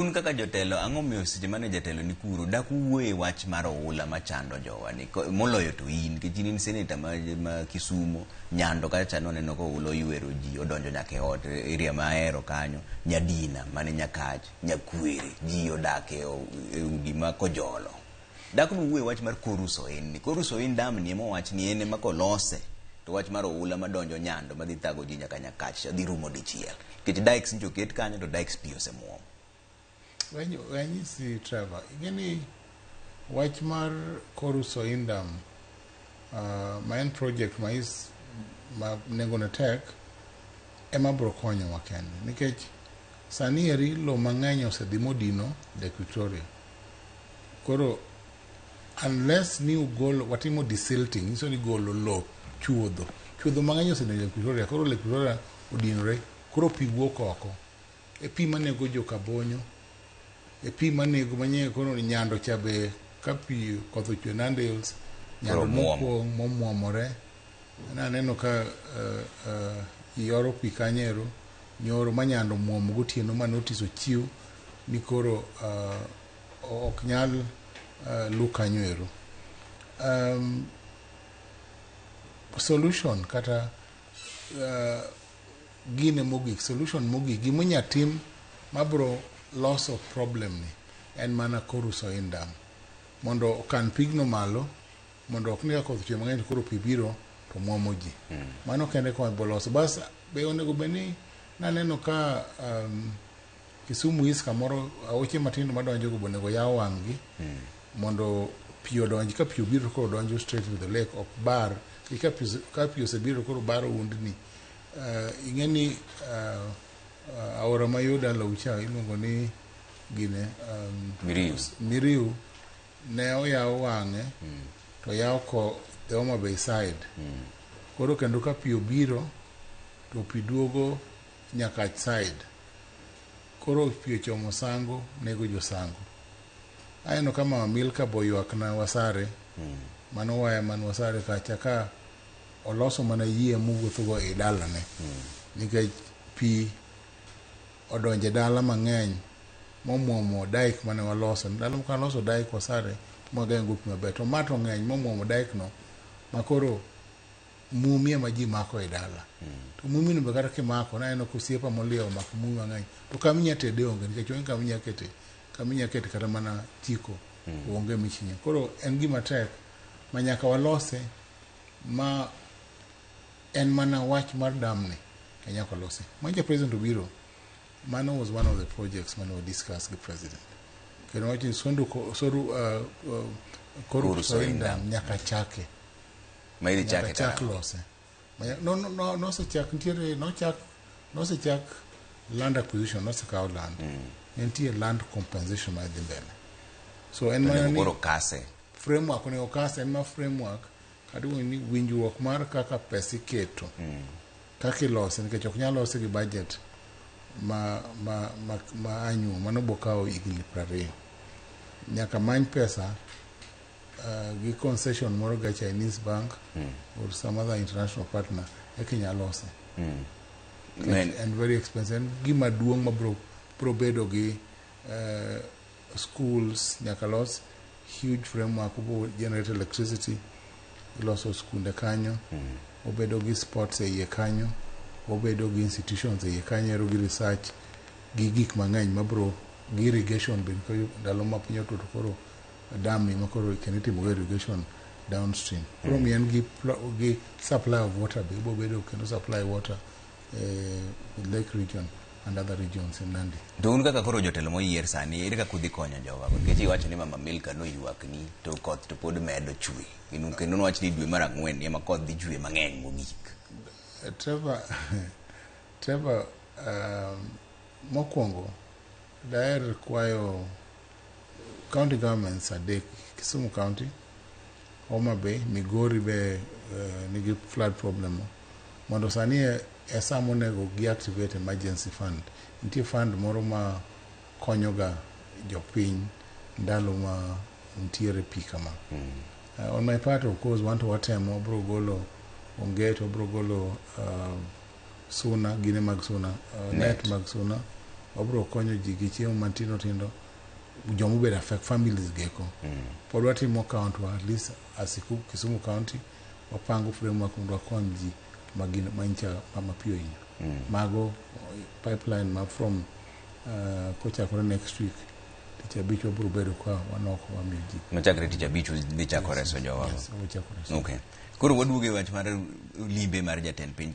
Un kaka jotelo, ang'o miyo seche mane jatelo ni kuro dak uwuoye wach mar oula machando jowa ni moloyo to in nikech in in seneta ma Kisumo Nyando kacha noneno ka oula oywero ji odonjo nyaka e ot area ma ahero kanyo Nyadina mane Nyakach Nyakwere ji odak e udi ma Kojolo. Dak nuwuoye wach mar Koru Soin ni Koru Soin dam ni ema owach ni en ema kolose to wach mar oula madonjo Nyando madhi thago ji nyaka Nyakach dhi rumo dichiel nikech dikes nyocha oket kanyo to dikes pi osemuom. We anyisi Trevor, ing'e ni wach mar Koru Soin Dam ma en project ma is ma nengone tek ema bro konyowa kende nikech sani eri lo mang'eny osedhi modino Lake Victoria. Koro unless ni ugolo watimo desilting nyiso ni golo lo chuodho chuodho mang'eny osedonjo Lake Victoria koro Lake Victoria odinore koro pi wuok oko e pi manego jokabonyo e pi manego manye koro Nyando cha be ka pi koth ochwe Nandi Hills Nyando mopong' momwomore naneno ka iyoro pi kanyero nyoro ma Nyando muomo gotieno ma notice ochiw ni koro ok nyal lu kanyo ero. Solution kata gine mogik solution mogik gima tim mabro loso problem ni en mana Koru Soin Dam mondo okan pigno malo mondo ok ni ka koth ochwe mang'eny to koro pi biro to muomo ji. Mano kende koma ibo loso. Bas be onego bed ni naneno ka Kisumu East kamoro aoche matindo madonjo go be onego yaw wang'gi mondo pi odonj ka pi obiro koro donjo straight to the lake ok bar ka pi osebiro koro baro undni. Ing'e ni aora ma yo dalau cha iluongo ni gine Miriu. Miriu ne oyaw wang'e to oyaw ko the Homa Bay side. Koro kendo ka pi obiro to pi duogo Nyakach side. Koro pi ochomo Sango nego jo Sango. Aneno ka mama Milka bo ywak na Wasare. Mano waya man Wasare kacha ka oloso mana yie mowuotho go e dalane. Nikech pi odonje dala mang'eny momwomo dike mane waloso. Ndalo moko waloso dike Wasare mwageng'o pi maber. To ma to ng'eny momwomo dike no makoro mumi ema ji mako e dala. To mumi no be kata kimako naneno ka osiepa moliewo omako mumi mang'eny to kama inya tede onge nikech onge kama inya kete kama inya kete kata mana jiko onge michinye. Koro en gima tek ma nyaka walose ma en mana wach mar dam ni e nyaka lose. Mancha president obiro mano was one of the projects mane wa discuss gi president. Kendo wacho ni Sondu Soru Koru Koru Soin Soin Dam Dam. nyaka chake. Ma idhi Nyaka chake chak karang'o? lose. No, no, no, nosechak nitiere nochak nosechak land acquisition nosekaw land. Nitie land compensation ma dhi mbele. So en mana Onego ni koro kase. framework onego kase en ma framework kata iluongo ni winjruok mar kaka pesa iketo kaka ilose nikech ok nyal lose gi budget ma annual mano bo kawo higni 20 nyaka many pesa gi concession moro ga Chinese bank or some other international partner eka inyalo lose. And very expensive en gima duong' ma bro bedo gi schools nyaka los huge framework obo generate electricity iloso skunde kanyo obedo gi sports e iye kanyo obedo gi institutions e iye kanyo ero gi research gi gik mang'eny mabro gi irrigation be nikech ndalo ma piny otuo to koro dam ni ma koro kendo itimo go irrigation downstream koro miyo en gi supply of water be obo bedo kendo supply water lake region and other regions in Nandi. To un kaka koro jotelo moyier sani, ere kaka udhi konyo jowa? Nikech iwacho ni mama Milka noywakni to koth to pod medo chwe. Kendo nowach ni dwe mar ang'wen ema koth dhi chwe mang'eny mogik. Trevor, mokwongo daher kwayo county governments adek, Kisumu County, Homa Bay, Migori be nigi flood problem mondo sani e sa monego gi activate emergency fund. Nitie fund moro ma konyoga jopiny ndalo ma nitiere pi kama. On my part, of course, wanto watemo, wabro golo onget, wabro golo suna, gine mag suna, net mag suna. Wabiro konyo ji gi chiemo matindo tindo, joma obedo affect families geko. Pod watimo count wa, at least as Kisumu County wapango framework mondo wakony ji magin mancha ma pi ohinyo. Mago pipeline ma from kochakore next week tich abich wabiro bedo ka wanoko wamiyo ji. Machakre tich abich dhi chako reso jowa. Yes, wachako reso. Okay. Koro waduogo e wach mar limbe mar jatend piny.